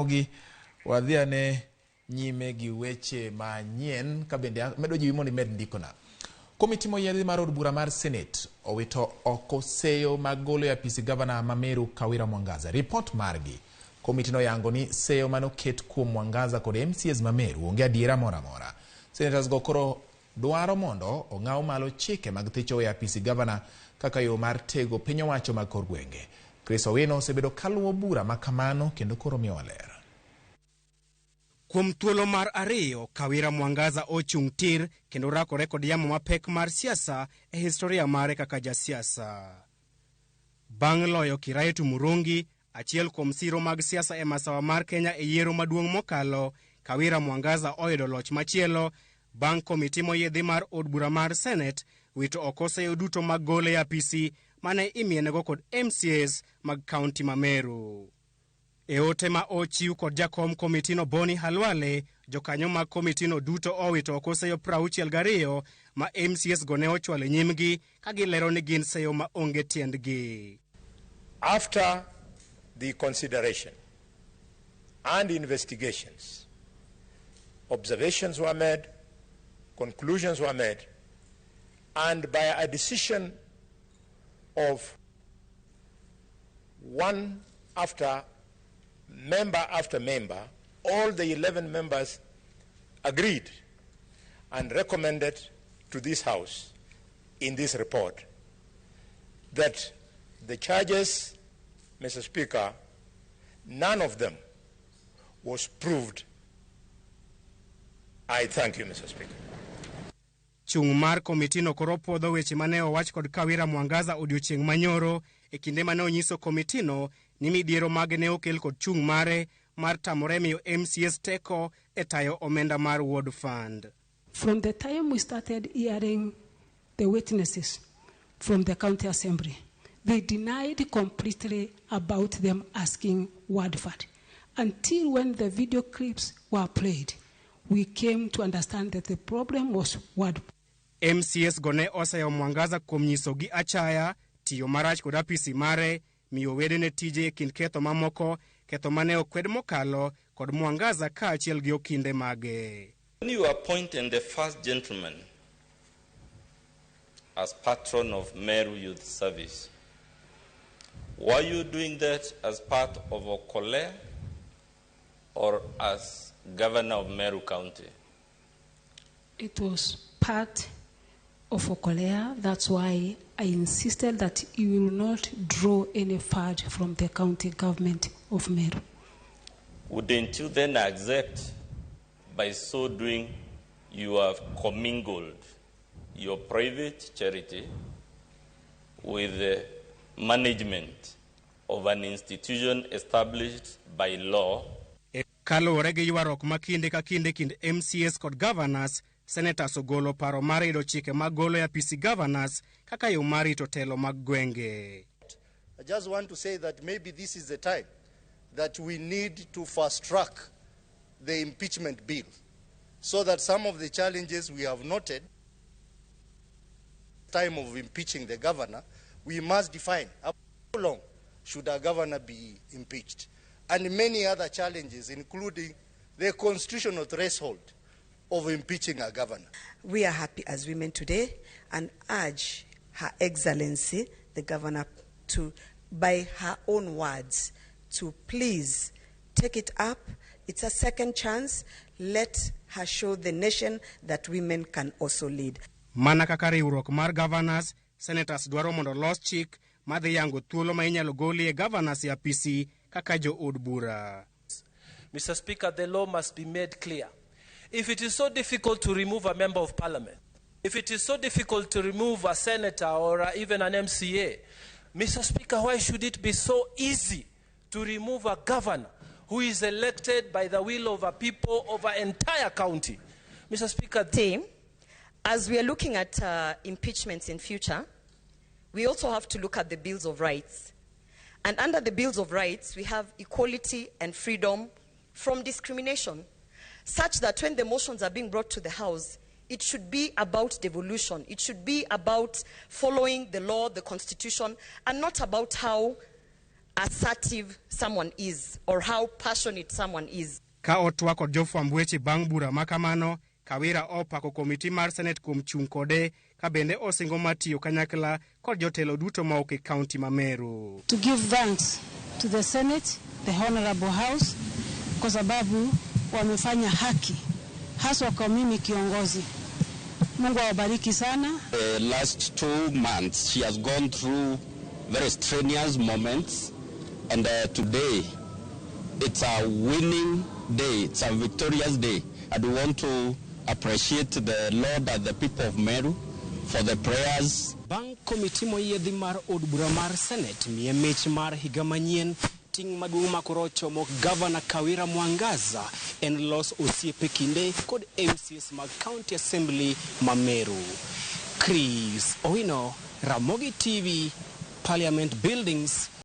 Gi wadhi ane nyime gi weche manyien ka bende medo jiwi mondo imed ndikona. Komiti moyiedhi mar od bura mar Senate owito oko seyo mag golo e apisi gavana ma Meru Kawira Mwangaza. Ripot margi, komiti noyango ni seyo manoket kuom Mwangaza kod MCAs ma Meru onge adiera moro amora. Senators go koro dwaro mondo ong'aw malo chike mag thicho e apisi gavana kaka yo mar tego piny owacho mag kor gwenge. Chris Owino osebedo kaluwo bura ma kamano kendo koro miyowa ler. Kuom thuolo mar ariyo, Kawira Mwangaza ochung' tir kendo rakore kod yamo mapek mar siasa e historia mare kaka jasiasa. Bang' loyo Kiraitu Murungi, achiel kuom siro mag siasa e masawa mar Kenya e yiero maduong' mokalo, Kawira Mwangaza oyudo loch machielo bang' komiti moyiedhi mar od bura mar Senate wito oko seyo duto mag gole e apisi mane imienego kod MCAs mag kaunti ma Meru. E ote ma ochiw kod jakom komitino Boni Halwale, jokanyo mag komitino duto owito oko seyo 62 ma MCAs go ne ochwalo e nyimgi ka gilero ni gin seyo ma onge tiendgi. After the consideration and investigations, observations were made, conclusions were made, and by a decision of one after member after member, all the 11 members agreed and recommended to this House in this report that the charges, Mr. Speaker, none of them was proved. I thank you, Mr. Speaker. Chung' mar komitino koro puodho weche mane owach kod Kawira Mwangaza odiochieng' manyoro e kinde mane onyiso komitino ni midhiero mage ne okel kod chung' mare mar tamore miyo MCAs teko e tayo omenda mar Ward Fund. From the time we started hearing the witnesses from the county assembly, they denied completely about them asking ward fund. Until when the video clips were played, we came to understand that the problem was ward. MCAs go ne oseyo Mwangaza kuom nyiso gi achaya, tiyo marach kod apisi mare, miyo wedene tije e kind ketho mamoko, ketho mane okwed mokalo kod Mwangaza kaachiel gi okinde mage. When you appointed the first gentleman as patron of Meru Youth Service, were you doing that as part of Okolea or as governor of Meru County? It was part of Okolea. That's why I insisted that he will not draw any fund from the county government of Meru. Wouldn't you then accept by so doing you have commingled your private charity with the management of an institution established by law? Kaluwore gi ywaruok ma kinde ka kinde kind MCAs kod governors, senators ogolo paro mar yudo chike mag golo e apisi governors kaka yo mar rito telo mag gwenge. I just want to say that maybe this is the time that we need to fast track the impeachment bill so that some of the challenges we have noted time of impeaching the governor, we must define how long should a governor be impeached, and many other challenges, including the constitutional threshold of impeaching a governor. We are happy as women today and urge Her Excellency, the governor, to, by her own words, to please take it up. It's a second chance. Let her show the nation that women can also lead. Mana kaka riwruok mar governors, senators dwaro mondo los chik madhi yango thuolo ma inyalo golie governors e apisi kaka jo od bura. Mr. Speaker, the law must be made clear. If it is so difficult to remove a member of parliament, if it is so difficult to remove a senator or even an MCA, Mr. Speaker, why should it be so easy to remove a governor who is elected by the will of a people of an entire county? Mr. Speaker, Team, as we are looking at impeachments in future, we also have to look at the Bills of Rights. And under the Bills of Rights, we have equality and freedom from discrimination, such that when the motions are being brought to the House, it should be about devolution. It should be about following the law, the Constitution, and not about how assertive someone is or how passionate someone is. Ka otwak kod jofwamb weche bang' bura ma kamano, Kawira opako komiti mar Senate kuom chung' kode ka bende osingo mar tiyo kanyakla kod jotelo duto ma ok e kaunti ma Meru. To give thanks to the Senate, the Honorable House, kwa sababu wamefanya haki haswa kwa mimi kiongozi. Mungu awabariki sana. The last 2 months she has gone through very strenuous moments, and today it's a winning day, it's a victorious day, and we want to appreciate the Lord and the people of Meru for the prayers. Bang' komiti moyiedhi mar od bura mar Senate miye mich mar higa manyien, ting' maduong' ma koro ochomo Gavana Kawira Mwangaza en loso osiepe kinde kod MCAs mag County Assembly ma Meru. Chris Owino, Ramogi TV, Parliament Buildings.